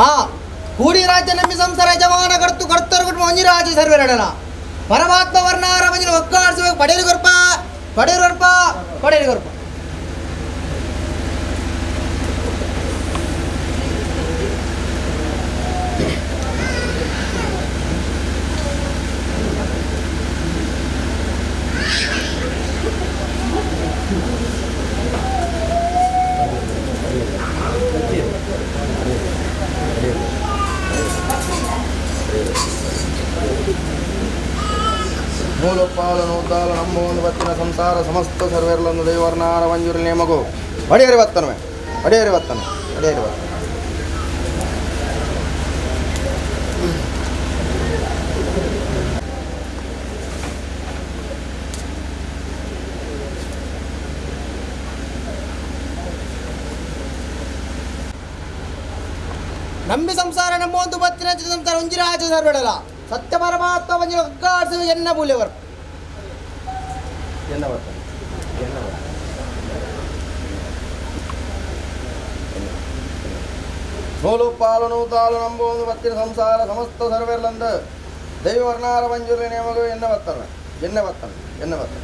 ಆ ಕೂಡಿ ರಾಜ್ಯ ನಂಬಿ ಸಂಸಾರ ಯಜಮಾನ ಕರ್ತು ಕರ್ತರು ಕುಟುಂಬ ಒಂಜಿ ರಾಜ್ಯ ಸರ್ವೆರಡಲ ಪರಮಾತ್ಮ ವರ್ಣಾರ ಮಂಜಿನ ಒಕ್ಕಾಡಿಸಬೇಕು ಪಡೆಯಲು ಕೊರ್ಪ ಪಡೆಯಲು ಕೊರ್ಪ ಪಡೆಯಲು ಕೊರ್ಪ ಮೂಲೋಪಾಲನೋದ್ದಾಲ ನಂಬುವಂದು ಬತ್ತಿನ ಸಂಸಾರ ಸಮಸ್ತ ಸರ್ವೆರ್ಲಂದು ದೈವರ್ಣಾರ ಮಂಜೂರು ನೇಮಗು ಒಡೆಯರಿ ಬತ್ತನವೆ ಒಡೆಯರಿ ಬತ್ತನ ಒಡೆಯರಿ ಬತ್ತನ ನಂಬಿ ಸಂಸಾರ ನಂಬುವಂದು ಬತ್ತಿನ ಸಂಸಾರ ಒಂಜಿರಾಜ ಸರ್ವೆಡಲ ಸತ್ಯ ಪರಮಾತ್ಮ ಮಂಜಿನ ಒಗ್ಗಾಡಿಸುವ ಎನ್ನ ಮೂಲ್ಯವರು ಎನ್ನ ಬರ್ತಾನೆ ಎನ್ನ ಬರ್ತಾನೆ ನೂಲು ಪಾಲು ನೂತಾಲು ನಂಬುವಂದು ಬತ್ತಿನ ಸಂಸಾರ ಸಮಸ್ತ ಸರ್ವೆರ್ಲಂದು ದೈವರ್ಣಾರ ಮಂಜೂರು ನೇಮಗು ಎನ್ನ ಬತ್ತನ ಎನ್ನ ಬತ್ತನ ಎನ್ನ ಬತ್ತನ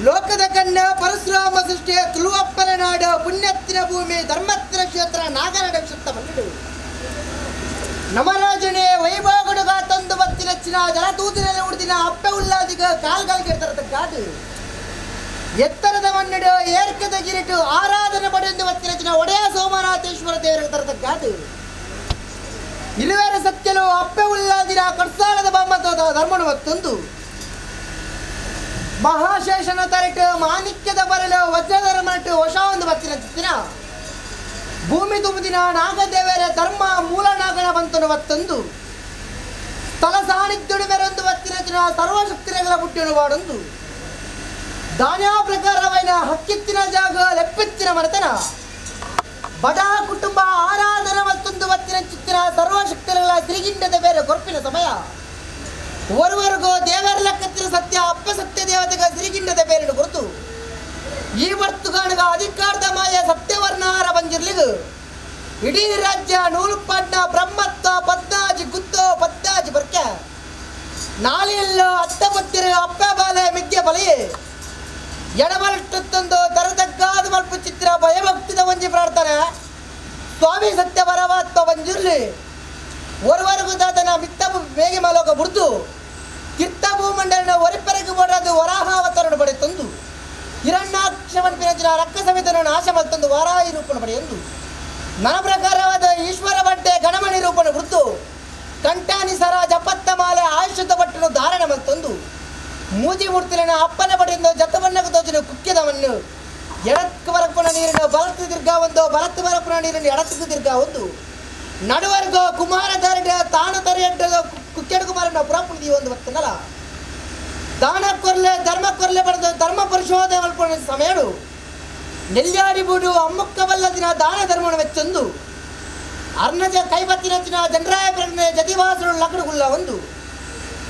ಲೋಕದ ಕಣ್ಣ ಪರಶುರಾಮ ಸೃಷ್ಟಿಯ ತುಳುವಪ್ಪನ ನಾಡು ಪುಣ್ಯತ್ತಿನ ಭೂಮಿ ಧರ್ಮತ್ತಿನ ಕ್ಷೇತ್ರ ನಾಗರ ಕ್ಷೇತ್ರ ಬಂದಿಡು ನಮರಾಜನೇ ವೈಭೋಗಡುಗ ತಂದು ಬತ್ತಿನಚ್ಚಿನ ಜಲತೂತಿನಲ್ಲಿ ಉಳಿದಿನ ಅಪ್ಪೆ ಉಲ್ಲಾದಿಗ ಕಾಲ್ಗಾಲ್ಗೆ ತರದ ಕಾಡು ಎತ್ತರದ ಮಣ್ಣಿಡು ಏರ್ಕದ ಗಿರಿಟು ಆರಾಧನೆ ಪಡೆಯೊಂದು ಬತ್ತಿನಚ್ಚಿನ ಒಡೆಯ ಸೋಮನಾಥೇಶ್ವರ ದೇವರ ತರದ ಕಾಡು ಇರುವೆರ ಸತ್ಯಲು ಅಪ್ಪೆ ಉಲ್ಲಾದಿನ ಕಡ್ಸಾಳದ ಬೊಮ್ಮತದ ಧರ್ಮನು ಮತ್ತೊಂದು ಮಹಾಶೇಷನ ತರಟು ಮಾಣಿಕ್ಯದ ಬರಲು ವಜ್ರಧರ್ಮನಟು ಹೊಸ ಒಂದು ಬತ್ತಿನ ಚಿತ್ತಿನ ಭೂಮಿ ತುಂಬಿದಿನ ನಾಗದೇವರ ಧರ್ಮ ಮೂಲ ನಾಗನ ಬಂತನು ಮತ್ತೊಂದು ಸ್ಥಳ ಸಾನ್ನಿಧ್ಯಡು ಮೇರೊಂದು ಬತ್ತಿನ ಚಿನ ಸರ್ವಶಕ್ತಿಗಳ ಬುಟ್ಟಿಯನ್ನು ವಾಡೊಂದು ದಾನ್ಯಾ ಪ್ರಕಾರವೈನ ಹಕ್ಕಿತ್ತಿನ ಜಾಗ ಲೆಪ್ಪಿತ್ತಿನ ಮರೆತನ ಬಡ ಕುಟುಂಬ ಆರಾಧನೆ ಮತ್ತೊಂದು ಬತ್ತಿನ ಚಿತ್ತಿನ ಸರ್ವಶಕ್ತಿಗಳ ತಿರುಗಿಂಡದ ಬೇರೆ ಕೊರ್ಪಿನ ಸಮಯ ಒರುವರೆಗೂ ದೇವರ ಲೆಕ್ಕತ್ತಿನ ಸತ್ಯ ಅಪ್ಪ ಸತ್ಯ ದೇವತೆಗ ಸಿರಿಗಿಂಡದ ಬೇರೆ ಗುರುತು ಈ ವರ್ತುಗಾಣಗ ಅಧಿಕಾರದ ಮಾಯ ಸತ್ಯವರ್ಣಾರ ಬಂದಿರ್ಲಿಗು ಇಡೀ ರಾಜ್ಯ ನೂಲುಪಾಟ್ನ ಬ್ರಹ್ಮತ್ವ ಪದ್ನಾಜಿ ಗುತ್ತೋ ಪದ್ದಾಜಿ ಬರ್ಕ ನಾಳೆಯಲ್ಲೋ ಅತ್ತ ಬತ್ತಿರು ಅಪ್ಪ ಬಾಲೆ ಮಿದ್ಯ ಬಲೆಯೇ ಎಡಬಲಟ್ಟೊಂದು ತರತಕ್ಕಾದ ಮಲ್ಪು ಚಿತ್ರ ಭಯಭಕ್ತಿದ ಒಂಜಿ ಪ್ರಾರ್ಥನೆ ಸ್ವಾಮಿ ಸತ್ಯ ಪರಮಾತ್ಮ ಬಂಜಿರ್ಲಿ ಒರುವರೆಗೂ ದಾತನ ಮಿತ್ತ ಬೇಗೆ ಮಲೋಕ ಬುಡ್ದು ತೀರ್ಥ ಭೂಮಂಡಲನ ಒರಿಪೆರಗು ಬೋಡದು ವರಾಹಾವತರಣ ಪಡೆತಂದು ಹಿರಣ್ಯಾಕ್ಷವನ್ ಪಿನಚಿನ ರಕ್ಕ ಸಮೇತನ ನಾಶ ಮಲ್ತಂದು ವಾರಾಹಿ ರೂಪಣ ಪಡೆಯಂದು ನನ್ನ ಪ್ರಕಾರವಾದ ಈಶ್ವರ ಬಟ್ಟೆ ಗಣಮಣಿ ರೂಪಣ ಬುಡ್ದು ಕಂಠಾನಿ ಸರ ಜಪತ್ತ ಮಾಲೆ ಆಯುಷದ ಬಟ್ಟನು ಧಾರಣ ಮಲ್ತಂದು ಮೂಜಿ ಮೂರ್ತಿನ ಅಪ್ಪನ ಬಡಿಯಿಂದ ಜತವನ್ನ ತೋಚಿನ ಕುಕ್ಕಿದವನ್ನು ಎಡಕ್ಕೆ ಬರಪುನ ನೀರಿನ ಬಲತ್ತು ತಿರ್ಗಾ ಒಂದು ಬಲತ್ತು ಬರಪುನ ನೀರಿನ ಎಡತ್ತಿಗೂ ತಿರ್ಗಾ ಒಂದು ನಡುವರೆಗೂ ಕುಮಾರ ಧಾರಣ ತಾನು ತರೆಯಡ್ಡದ ಕುಕ್ಕೆಡು ಕುಮಾರನ ಪುರಪುಣಿ ಒಂದು ಬರ್ತನಲ್ಲ ದಾನ ಕೊರ್ಲೆ ಧರ್ಮ ಕೊರ್ಲೆ ಬರೆದ ಧರ್ಮ ಪರಿಶೋಧನೆ ಮಲ್ಪುನ ಸಮಯಡು ನೆಲ್ಯಾಡಿ ಬೂಡು ಅಮ್ಮುಕ್ಕ ಬಲ್ಲ ದಿನ ದಾನ ಧರ್ಮನ ಮೆಚ್ಚೊಂದು ಅರ್ಣಜ ಕೈಬತ್ತಿನಚ್ಚಿನ ಜನರಾಯ ಪ್ರಜ್ಞೆ ಜತಿವಾಸರು ಲಕಡುಗುಲ್ಲ ಒಂದು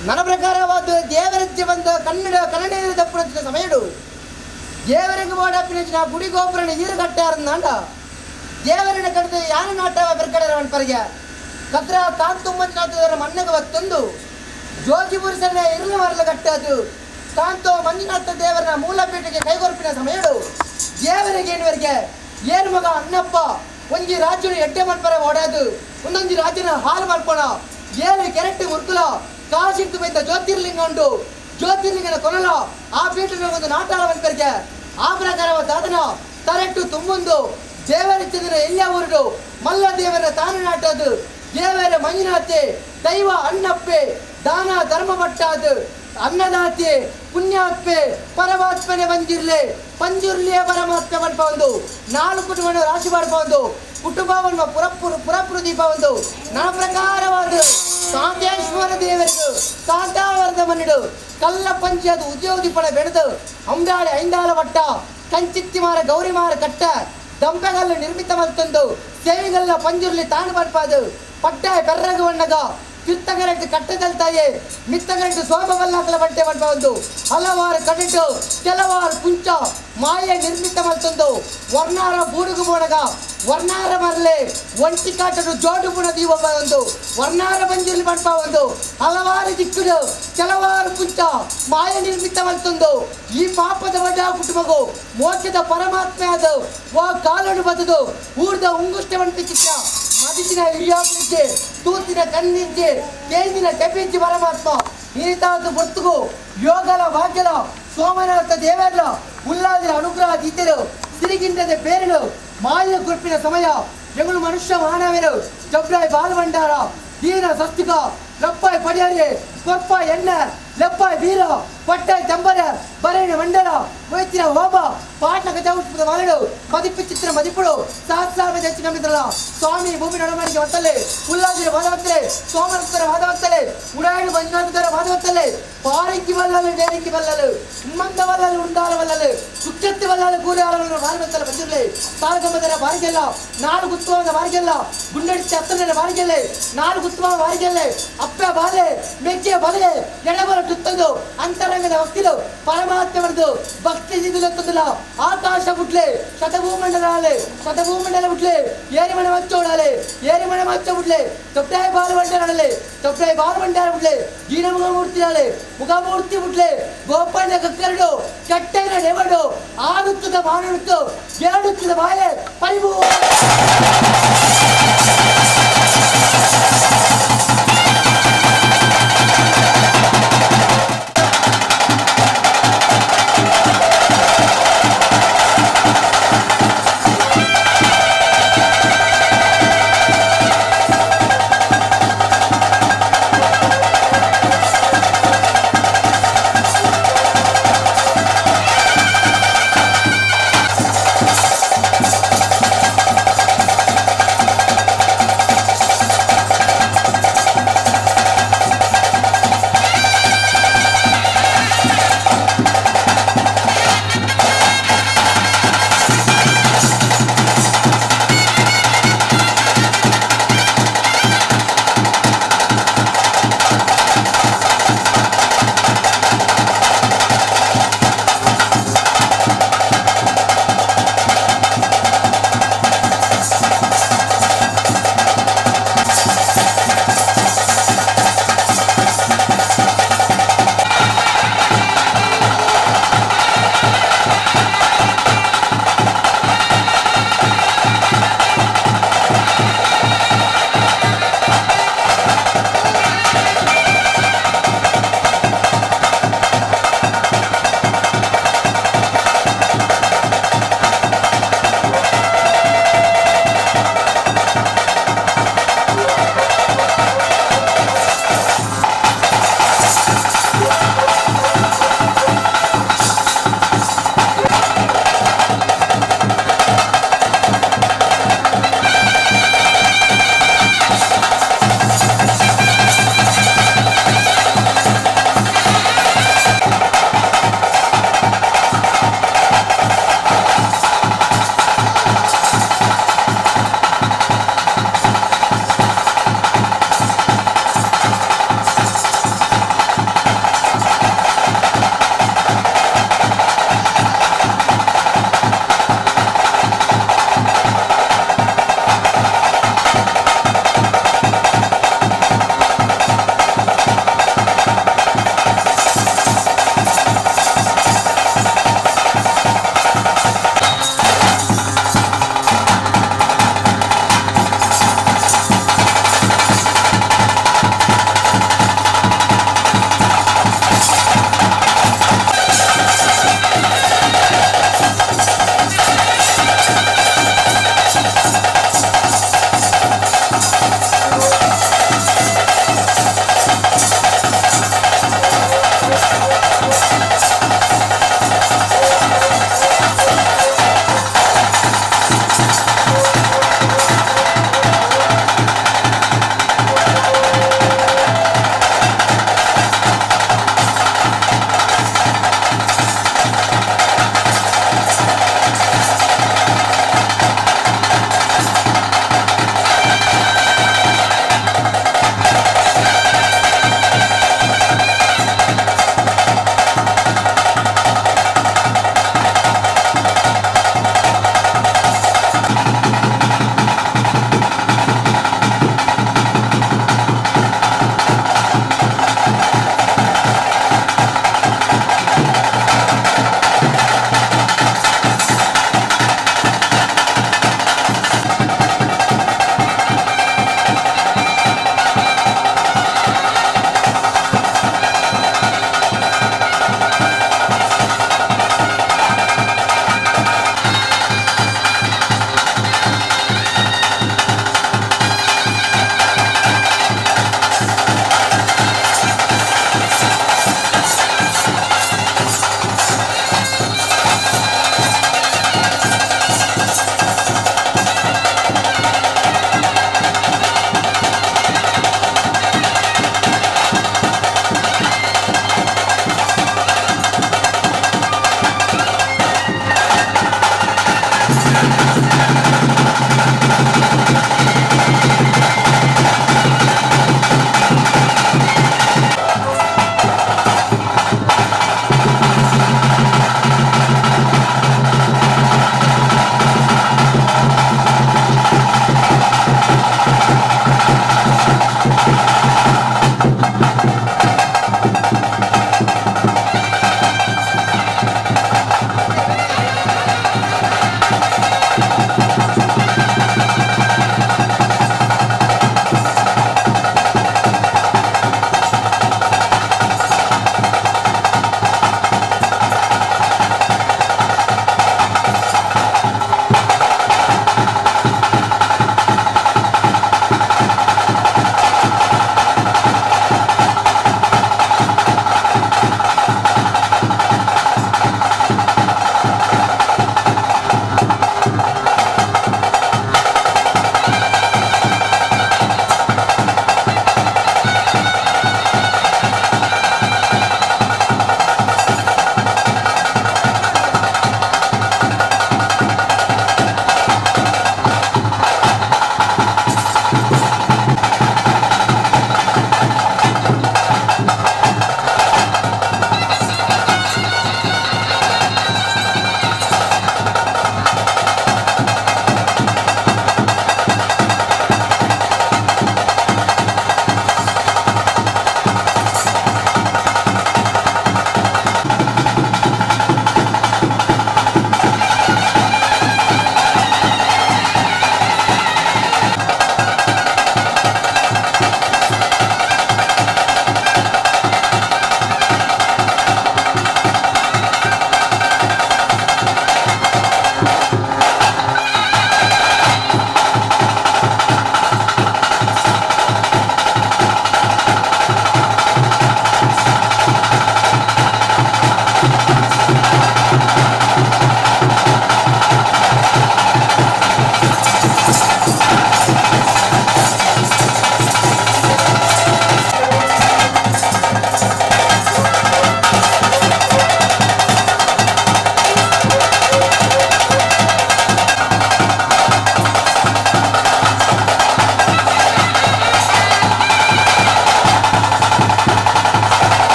ನನ್ನ ಪ್ರಕಾರವಾದ ದೇವರಜ್ಜೆ ಬಂದ ಕನ್ನಡ ಕನ್ನಡ ದಪ್ಪುನಚ್ಚಿನ ಸಮಯಡು ದೇವರಿಗೆ ಬೋಡಪ್ಪಿನಚ್ಚಿನ ಗುಡಿ ಗೋಪುರನ ಈರುಗಟ್ಟಾರಂದಾಂಡ ದೇವರನ್ನ ಕಡಿದು ಯಾನ ನಾಟವ ಬೆರ್ಕಡರ ಪರಿಗೆ ಕದ್ರ ಕಾಂತು ಮಂಜುನಾಥದವರ ಮಣ್ಣಗೆ ಬತ್ತೊಂದು ಜೋಗಿ ಪುರುಷನ ಇರಲು ಮರಲು ಕಟ್ಟದು ಕಾಂತೋ ಮಂಜುನಾಥ ದೇವರನ ಮೂಲ ಪೀಠಕ್ಕೆ ಕೈಗೊರ್ಪಿನ ಸಮಯಡು ದೇವರಿಗೆ ಏನುವರೆಗೆ ಏನು ಮಗ ಅಣ್ಣಪ್ಪ ಒಂಜಿ ರಾಜ್ಯನ ಎಡ್ಡೆ ಮಲ್ಪರ ಓಡಾದು ಒಂದೊಂಜಿ ರಾಜ್ಯನ ಹಾಲು ಮಲ್ಪಣ ಏಳು ಕೆರೆಟ್ಟು ಮುರ್ಕುಲ ಕಾಶಿಟ್ಟು ಬೈದ ಜ್ಯೋತಿರ್ಲಿಂಗ ಉಂಟು ಜ್ಯೋತಿರ್ಲಿಂಗನ ಕೊನಲ ಆ ಪೀಠದ ಒಂದು ನಾಟಾಳ ಮಲ್ಪರಿಗೆ ಆ ಪ್ರಕಾರವ ದಾದನ ತರೆಟ್ಟು ತುಂಬೊಂದು ದೇವರಿಚ್ಛದಿನ ಎಲ್ಲ ಊರುಡು ಮಲ್ಲ ದೇವರ ತಾನು ನಾಟದು ದೇವರ ಮಂಜುನಾಥೆ ದೈವ ಅಣ್ಣಪ್ಪೆ ದಾನ ಧರ್ಮ ಪಟ್ಟಾದು ಅನ್ನದಾತೆ ಪುಣ್ಯಾತ್ಮೆ ಪರಮಾತ್ಮನೆ ಬಂಜಿರ್ಲೆ ಪಂಜುರ್ಲಿಯ ಪರಮಾತ್ಮೆ ಪಡ್ಪ ಒಂದು ನಾಲ್ಕು ಕುಟುಂಬವನ್ನು ರಾಶಿ ಮಾಡ್ಪ ಒಂದು ಕುಟುಂಬವನ್ನು ಪುರಪುರ ಪುರಪುರ ದೀಪ ಒಂದು ನನ್ನ ಪ್ರಕಾರವಾದ ಕಾಂತೇಶ್ವರ ದೇವರಿಗೂ ಕಾಂತಾವರದ ಮನ್ನಿಡು ಕಲ್ಲ ಪಂಚಾಯತ್ ಉದ್ಯೋಗ ದೀಪಣ ಬೆಳೆದು ಅಂದಾಳೆ ಐಂದಾಲ ವಟ್ಟ ಕಂಚಿತ್ತಿಮಾರ ಗೌರಿಮಾರ ಕಟ್ಟ ದಂಪೆಗಲ್ಲು ನಿರ್ಮಿತ ಮತ್ತೊಂದು ಸೇವಿಗಲ್ಲ ಪಂಜುರ್ಲಿ ತಾನು ಪಡ್ಪಾದು ಪಟ್ಟ ಬೆರ್ರಗು ಬಣ್ಣಗ ಕಿತ್ತಗರಟ್ಟು ಕಟ್ಟದಲ್ತಾಯೆ ಮಿತ್ತಗರಟ್ಟು ಸೋಮವಲ್ಲಾಕಲ ಬಟ್ಟೆ ಪಡ್ಪ ಒಂದು ಹಲವಾರು ಕಡಿಟು ಕೆಲವಾರು ಪುಂಚ ಮಾಯೆ ನಿರ್ಮಿತ ಮತ್ತೊಂದು ವರ್ಣಾರ ಬೂಡುಗು ಬೋಣಗ ವರ್ಣಾರ ಮರಲೆ ಒಂಟಿ ಕಾಟರು ಜೋಡು ಬುಣ ದೀಪ ಒಂದು ವರ್ಣಾರ ಬಂಜಿರ್ಲಿ ಪಡ್ಪ ಒಂದು ಹಲವಾರು ದಿಕ್ಕುಡು ಕೆಲವಾರು ಪುಂಚ ಮಾಯ ನಿರ್ಮಿತ ಮತ್ತೊಂದು ಈ ಪಾಪದ ವಡ ಕುಟುಂಬಗು ಮೋಕ್ಷದ ಪರಮಾತ್ಮೆ ಅದು ವಾ ಕಾಲಡು ಬದುದು ಊರ್ದ ಉಂಗುಷ್ಟೆ వంటి ಚಿತ್ರ ಮದಿಸಿನ ಹಿರಿಯಾಪನಿಗೆ ತೂತಿನ ಕಣ್ಣಿಂಚೆ ಕೇಂದಿನ ಕೆಪಿಂಚಿ ಪರಮಾತ್ಮ ನೀತಾದು ಬರ್ತುಗು ಯೋಗಲ ಭಾಗ್ಯಲ ಸೋಮನಾಥ ದೇವರ್ಲ ಉಲ್ಲಾದಿನ ಅನುಗ್ರಹ ದಿದ್ದರು ಸಿರಿಗಿಂಡದ ಬೇರಳು ಮಾಯ ಗುರುಪಿನ ಸಮಯ ಎಂಗಳು ಮನುಷ್ಯ ಮಾನವರು ಜಬ್ರಾಯ್ ಬಾಲಭಂಡಾರ ದೀನ ಸಸ್ತಿಕ ಲಪ್ಪಾಯ್ ಪಡಿಯಾರಿ ಕೊರ್ಪಾಯ್ ಎಣ್ಣೆ ಲೆಪ್ಪಾಯ್ ವೀರ ಪಟ್ಟಾಯ್ ತಂಬರ ಬರೇಣ ಮಂಡಲ ವೈದ್ಯನ ಹೋಮ ಪಾಟ್ನ ಗಜೌಷ್ಪದ ಮರಳು ಮದಿಪ್ಪು ಚಿತ್ರ ಮದಿಪ್ಪುಳು ಸಹಸ್ರಾರ್ಮ ಹೆಚ್ಚಿನ ಮಿತ್ರಲ ಸ್ವಾಮಿ ಭೂಮಿ ನಡಮಡಿಗೆ ಒತ್ತಲೆ ಉಲ್ಲಾದಿನ ವಾದವತ್ತಲೆ ಸೋಮನತ್ತರ ವಾದವತ್ತಲೆ ಉಡಾಯಣ ಮಂಜುನಾಥರ ವಾದವತ್ತಲೆ ಪಾರಿಂಗಿ ಬಲ್ಲಲು ಡೇರಿಂಗಿ ಬಲ್ಲಲು ಉಮ್ಮಂದ ಬಲ್ಲಲು ಉಂಡಾಲ ಬಲ್ಲಲು ಸುಕ್ಷತ್ತಿ ಬಲ್ಲಲು ಕೂಲಾಲ ವಾದವತ್ತಲ ಬಂದಿರಲಿ ತಾಳಗಮ್ಮದರ ಬಾರಿಗೆಲ್ಲ ನಾಲ್ಕು ಉತ್ತಮವಾದ ಬಾರಿಗೆಲ್ಲ ಗುಂಡಡಿച്ച ಹತ್ತನೇ ಬಾರಿಗೆಲ್ಲೆ ನಾಲ್ಕು ಉತ್ತಮ ಬಾರಿಗೆಲ್ಲೆ ಅಪ್ಪ ಬಾಲೆ ಮೆಜ್ಜೆ ಬಲೆ ಎಡಬರ ತುತ್ತದು ಅಂತರಂಗದ ಭಕ್ತಿಲು ಪರಮಾತ್ಮವರದು ಭಕ್ತಿ ಜಿಗುಲತ್ತದಲ್ಲ ಆಕಾಶ ಬುಡ್ಲೆ ಶತಭೂಮಂಡಲಾಲೆ ಶತಭೂಮಂಡಲ ಬುಡ್ಲೆ ಏರಿಮಣ ಮಚ್ಚೋಡಾಲೆ ಏರಿಮಣ ಮಚ್ಚ ಬುಡ್ಲೆ ತೊಪ್ಟಾಯ ಬಾಲವಂಡಾರಲೆ ತೊಪ್ಟಾಯ ಬಾಲವಂಡಾರ ಬುಡ್ಲೆ ದೀನ ಮುಖಮೂರ್ತಿಯಾಲೆ ಮುಖಮೂರ್ತಿ ಬುಡ್ಲೆ ಗೋಪಣ್ಣ ಕಕ್ಕರಡು ಕಟ್ಟೆನ ಏಳುತ್ತದ ಬಾಣುತ್ತು ಏಳುತ್ತದ ಬಾಯೆ ಪರಿಭೂ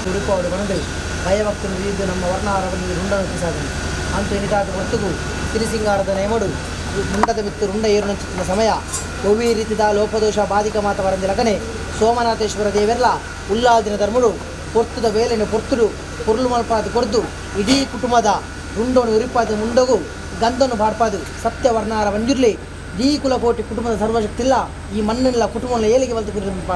ಉಡುಪಾಡು ಬಂದು ಭಯಭಕ್ತರು ಇದ್ದು ನಮ್ಮ ವರ್ಣಾರವನ್ನು ರುಂಡನ ಸಾಧನೆ ಅಂತೂ ಎನಿಟಾದ ಹೊತ್ತುಗು ಸಿರಿಸಿಂಗಾರದ ನೇಮಡು ಮುಂಡದ ಮಿತ್ತು ರುಂಡ ಏರುನಂಚಿತ್ತಿನ ಸಮಯ ಒವಿ ರೀತಿದ ಲೋಪದೋಷ ಬಾಧಿಕ ಮಾತ ವರಂದಿ ಲಗನೆ ಸೋಮನಾಥೇಶ್ವರ ದೇವೆರ್ಲ ಉಲ್ಲಾದಿನ ಧರ್ಮಡು ಪೊರ್ತುದ ವೇಲೆನು ಪೊರ್ತುಡು ಪೊರ್ಲು ಮಲ್ಪಾದ ಕೊರ್ದು ಇಡೀ ಕುಟುಂಬದ ರುಂಡೋನು ಉರಿಪಾದ ಮುಂಡಗು ಗಂಧನು ಬಾಡ್ಪಾದು ಸತ್ಯವರ್ಣಾರ ಮಂಜುರ್ಲಿ ಈ ಕುಲಕೋಟಿ ಕುಟುಂಬದ ಸರ್ವಶಕ್ತಿಲ್ಲ ಈ ಮಣ್ಣಿನ ಕುಟುಂಬ ಏಳಿಗೆ ಬಲ್ತು ಕುಟುಂಬ.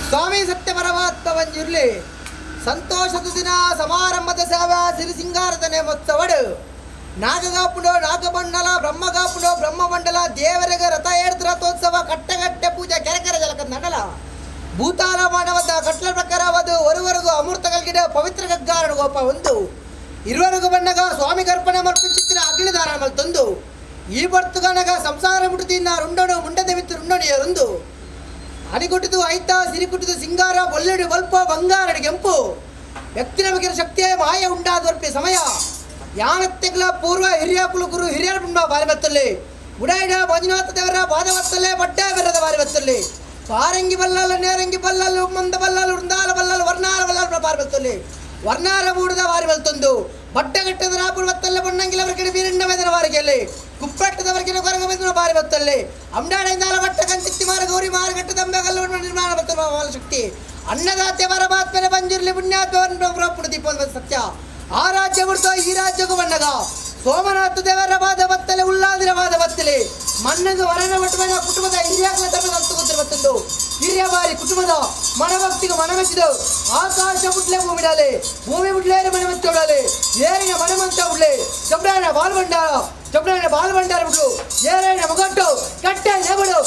ಸ್ವಾಮಿ ಸತ್ಯ ಪರಮಾತ್ಮ ಮಂಜುರ್ಲಿ ಸಂತೋಷದ ದಿನ ಸಮಾರಂಭದ ಸೇವಾ ಸಿರಿಸಿಂಗಾರದ ನೇಮೋತ್ಸವಡು ನಾಗಗಾಪುಡೋ ನಾಗಮಂಡಲ ಬ್ರಹ್ಮಗಾಪುಡೋ ಬ್ರಹ್ಮಮಂಡಲ ದೇವರಿಗ ರಥ ಏಡ್ದು ರಥೋತ್ಸವ ಕಟ್ಟಗಟ್ಟೆ ಪೂಜೆ ಕೆರೆಕೆರೆ ಜಲಕಂದನಲ ಭೂತಾಲ ಮಾನವದ ಕಟ್ಲ ಪ್ರಕಾರವಾದ ಒರುವರೆಗೂ ಅಮೃತ ಕಲ್ಗಿಡ ಪವಿತ್ರ ಗಗ್ಗಾರಣ ಗೋಪ ಒಂದು ಇರುವರೆಗೂ ಬಣ್ಣಗ ಸ್ವಾಮಿ ಕರ್ಪಣೆ ಮಲ್ಪಿಚಿತ್ತಿನ ಅಗ್ನಿದಾರ ಮಲ್ತೊಂದು ಈ ಬರ್ತುಗನಗ ಸಂಸಾರ ಮುಟ್ಟುತ್ತಿನ ರುಂಡನು ಮುಂಡದ ಮಿತ್ತು ರುಂಡಣಿಯರೊಂದು ಅಣಿಗುಟ್ಟಿದು ಐತ ಸಿರಿಕುಟ್ಟಿದು ಸಿಂಗಾರ ಬೊಲ್ಲೆಡು ಬಲ್ಪ ಬಂಗಾರಡು ಕೆಂಪು ವ್ಯಕ್ತಿ ನಮಗಿನ ಶಕ್ತಿಯ ಮಾಯ ಉಂಡಾದೊರ್ಪಿ ಸಮಯ ಯಾನತ್ತೆಗ್ಲ ಪೂರ್ವ ಹಿರಿಯ ಕುಲುಗುರು ಹಿರಿಯರ ಬ್ರಹ್ಮ ಬಾರಿ ಬತ್ತಲ್ಲಿ ಉಡಾಯಿಡ ಮಂಜುನಾಥ ದೇವರ ಬಾದವತ್ತಲ್ಲೇ ಬಡ್ಡ ಬೆರದ ಬಾರಿ ಬತ್ತಲ್ಲಿ ಪಾರಂಗಿ ಬಲ್ಲಲ್ಲ ನೇರಂಗಿ ಬಲ್ಲಲ್ಲು ಮಂದ ಬಲ್ಲಲು ವೃಂದಾಲ ಬಲ್ಲಲು ವರ್ಣಾರ ಬಲ್ಲಲು ಬಾರಿ ಬತ್ತಲ್ಲಿ ವರ್ಣಾರ ಬೂಡದ ಬಾರಿ ಬಲ್ತೊಂದು ಬಟ್ಟೆಗಟ್ಟದ ರಾಪುರ ಬತ್ತಲ್ಲ ಬಣ್ಣಂಗಿಲವರ ಕಡೆ ವೀರಣ್ಣ ಮೆದನ ಬಾರಿಗೆಲ್ಲಿ ಕುಪ್ಪಟ್ಟದವರೆಗಿನ ಕೊರಗ ಮೆದನ ಬಾರಿ ಬತ್ತಲ್ಲಿ ಅಂಡಾಡಿಂದಾಲ ಬಟ್ಟ ಕಂಚಿತ್ತಿ ಮಾರ ಗೌರಿ ಮಾರುಗಟ್ಟ ದಂಬೆಗಲ್ಲು ನಿರ್ಮಾಣ ಬತ್ತ ಶಕ್ತಿ ಅನ್ನದಾತೆ ಪರಮಾತ್ಮನ ಬಂಜಿರ್ಲಿ ಪುಣ್ಯಾತ್ಮ ದೀಪ ಸತ್ಯ ಆ ರಾಜ್ಯ ಬಿಡ್ತೋ ಈ ರಾಜ್ಯಕ್ಕೂ ಬಣ್ಣಗ ಸೋಮನಾಥ ದೇವರ ಬಾದ ಬತ್ತಲೆ ಉಲ್ಲಾದಿರ ಬಾದ ಬತ್ತಲೆ ಮಣ್ಣಂದು ವರನ ಮಟ್ಟದ ಕುಟುಂಬದ ಹಿರಿಯಾಗಲ ಧರ್ಮದ ಅಂತ ಬತ್ತಂದು ಹಿರಿಯ ಬಾರಿ ಕುಟುಂಬದ ಮನಭಕ್ತಿಗೆ ಮನಮೆಚ್ಚಿದವು ಆಕಾಶ ಬುಡ್ಲೆ ಭೂಮಿಡಾಲೆ ಭೂಮಿ ಬುಡ್ಲೇರಿ ಮನಮೆಚ್ಚೋಡಾಲೆ ಏರಿನ ಮನಮಂತ ಉಡ್ಲೆ ಚಬ್ರಾಯಣ ಬಾಲ್ಬಂಡಾರ ಚಬ್ರಾಯಣ ಬಾಲ್ಬಂಡಾರ ಬಿಡ್ಲು ಏರೈನ ಮುಗಟ್ಟು ಕಟ್ಟೆ ಲೇಬಡು.